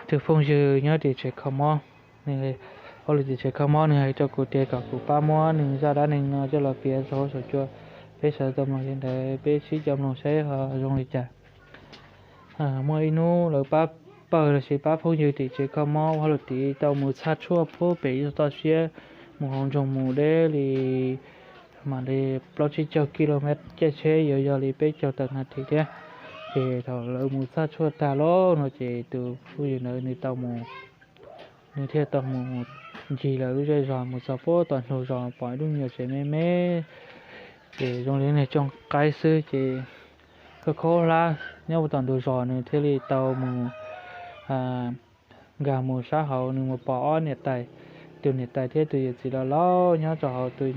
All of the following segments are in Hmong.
tug phooj ywg nyob tim tsev kho mob, nws, ua lus tim tsev kho mob nws hais rau kuv tias kom kuv pab muab nws zaj dab neeg no coj los piav rau hauv saum cua, peb sawv tau mloog li ntawd peb sib coj mloog saib ho zoo li cas. Muaj ib hnub lawv pab pawg los sis pab phooj ywg tim tsev kho mob ua lus tim tau mus txhaj tshuaj puag pem ib toj siab mus hauv nroog mus deb li mam li plaub tsib caug ki lo mev caij tsheb yuav yog li peb caug tawm nas this thiab. Ces thaum lawv mus txhaj tshuaj tag lawm no ces tus phooj ywg ntawd nws tau mus, nws thiaj tau mus ncig lawv lub zej zos mus txog puag tom ntug zos pom ib lub nyuam tsev me me, ces zoo li niag cooj qaib xwb ces khaub khaub hlab nyob puag tom ntug zos nws thiaj li tau mus nkag mus sab hauv nws mus pom ob niam tais, tus niam tais thiab tus yawm txiv los laus nyob rau hauv. Tus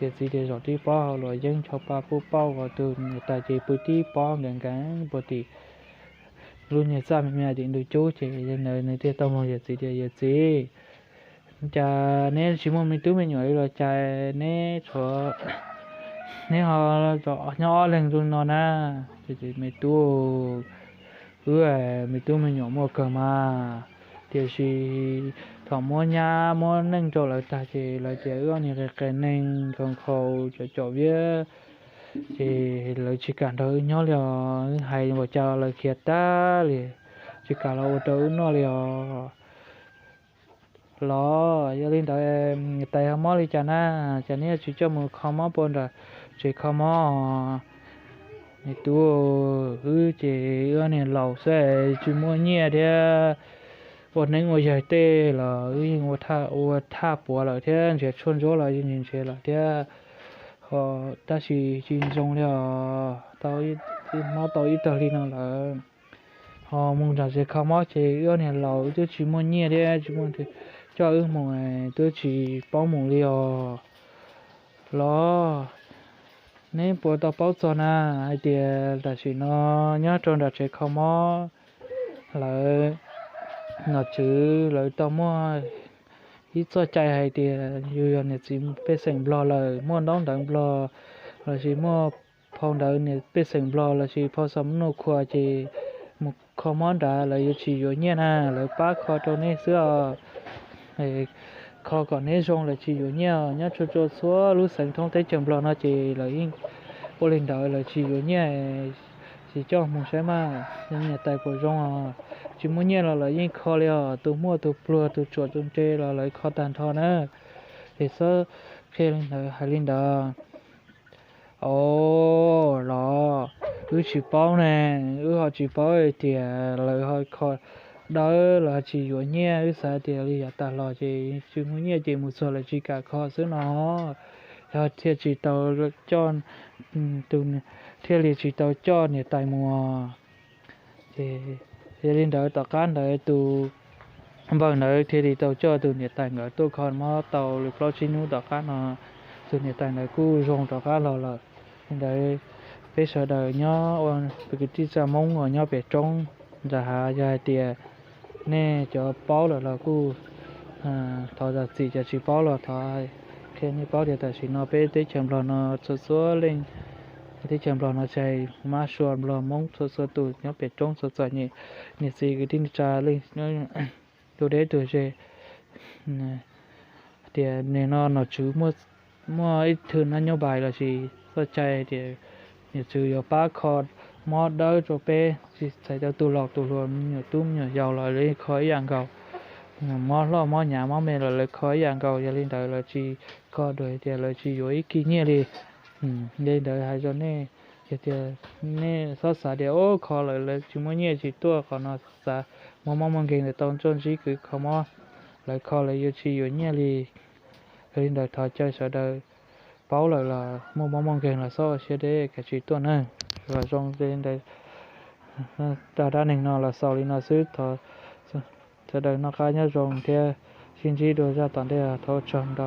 yawm txiv ces zaum tib pob hauv luam yeeb ncho pa pub pauj, tus niam tais ces pw tib pob nkees nkees puag tim lub nyuag txaj me me tim ntug cub. Ces nws thiaj tau nug yawm txiv tias, Yawm txiv, cas neb tsis muaj me tub me nyuam li los cas neb tshuav, neb ho nyob ob leeg zoo no na? Me tub, wb me tub me nyuam muaj kawg mas, tiam sis thaum muab nyab muab neej rau lawv tag ces lawv tias wb ob niag qias qias neeg, nkhaus nkhaus, caum caum viab, ces lawv tsis kam nrog wb nyob li os. Wb hais ua cas los lawv khiav tag li, tsis kam los ua rau wb noj li os. Los yog li ntawd niam tais ho mob li cas na? Cas neb tsis coj mus kho mob puag nram tsev kho mob? Me tub, wb ces wb niag laus xwb tsis muaj nyiaj thiab, ua neeb ua yaig tej los wb yeej ua thaj puav lawm thiab nrhiav tshuaj ntsuab los yeej nrhiav lawm thiab, ho tab sis tsis zoo li os, mob tau ib tag hli no lawm. Ho mus nram tsev kho mob ces wb niag laus wb twb tsis muaj nyiaj thiab tsis muaj, coj wb mus twb tsis paub mus li os. Los neb puas tau paub txog na, hais tias tam sim no nyob rau nram tsev kho mob lawv nom tswv lawv tau muaj ib txoj cai hais tias yus yog niam txiv pej xeem Nplog lawm, muaj ntaub ntawv Nplog lossis muaj phau ntawv niam pej xeem Nplog lossis phau xam nuj khua ces mus kho mob nrad lawv yuav tsis yuav nyiaj na, lawv pab kho rau neb xwb os. Kho kom neb zoo lawv tsis yuav nyiaj. Nyob txhua txhua lub xeev thoob teb chaws Nplog no ces lawv yeej ua li ntawd, lawv tsis yuav nyiaj. Tsis coj mus saib mas niam tais puas zoo os. Tsis muaj nyiaj los lawv yeej kho li os, tus muaj tus pluag tus tsuam tus ntse los lawv kho tag nrho na. Es txhob qhia li ntawd hais li ntawd. Os, los wb tsis paub ne, wb ho tsis paub hais tias lawv ho kho dawb los tsis yuav nyiaj. Wb xav tias li yav tas los ces tsis muaj nyiaj ces mus txog lawv tsis kam kho xwb no, yog thiaj tsis tau coj, tus thiaj li tsis tau coj niam tais mus. Ces yog li ntawd tom qab ntawd tus npawg ntawd thiaj li tau coj tus niam tais nkawd tuaj kho mob tau li plaub tsib hnub tom qab no, tus niam tais ntawd kuj zoo rov qab los lawm. Li ntawd peb sawv daws nyob ua kwv tij txaj Hmoob uas nyob pem roob nram hav, yog hais tias nej cov paub lawm los kuj thov zam txim, cov tsis paub los thov qhia nej paub tias tam sim no peb teb chaws Nplog no txhua txhua leej, teb chaws Nplog no tsis hais Mab Sua Nplog Hmoob txhua txhua tus nyob pem roob txhua txom nyem, niam txiv kwv tij neej tsa leej tus deb tus ze, tias nim no nom tswv muaj ib thwj nab nyob npais lossis txoj cai tias nom tswv yuav pab kho mob dawb rau peb, tsis txhais tau tus laus tus hluas, me nyuam tub me nyuam yaus los lawv kho ib yam nkaus. Mob hloj mob hnyav mob me los lawv kho ib yam nkaus. Yog li ntawd lawv tsis kho dua tias lawv tsis yuav ib kis nyiaj li. Yog li ntawd hais rau nej, yog tias nej txhob xav tias ub kho lawm lawv tsis muaj nyiaj tsis tuaj qhov no, xav muaj mob muaj nkeeg lawv tau txuj ntsib kwv kho mob, lawv kho lawv yuav tsis yuav nyiaj li. Yog li ntawd thov caw sawv daws paub lawm los muaj mob muaj nkeeg los txhob ua siab deb, kav tsij tuaj nawb. Los zoo li ntawd, zaj dab neeg no los xaus li no xwb. Sawv daws noj qab nyob zoo thiab sib ntsib dua zaj tom ntej, thov ua tsaug ntau.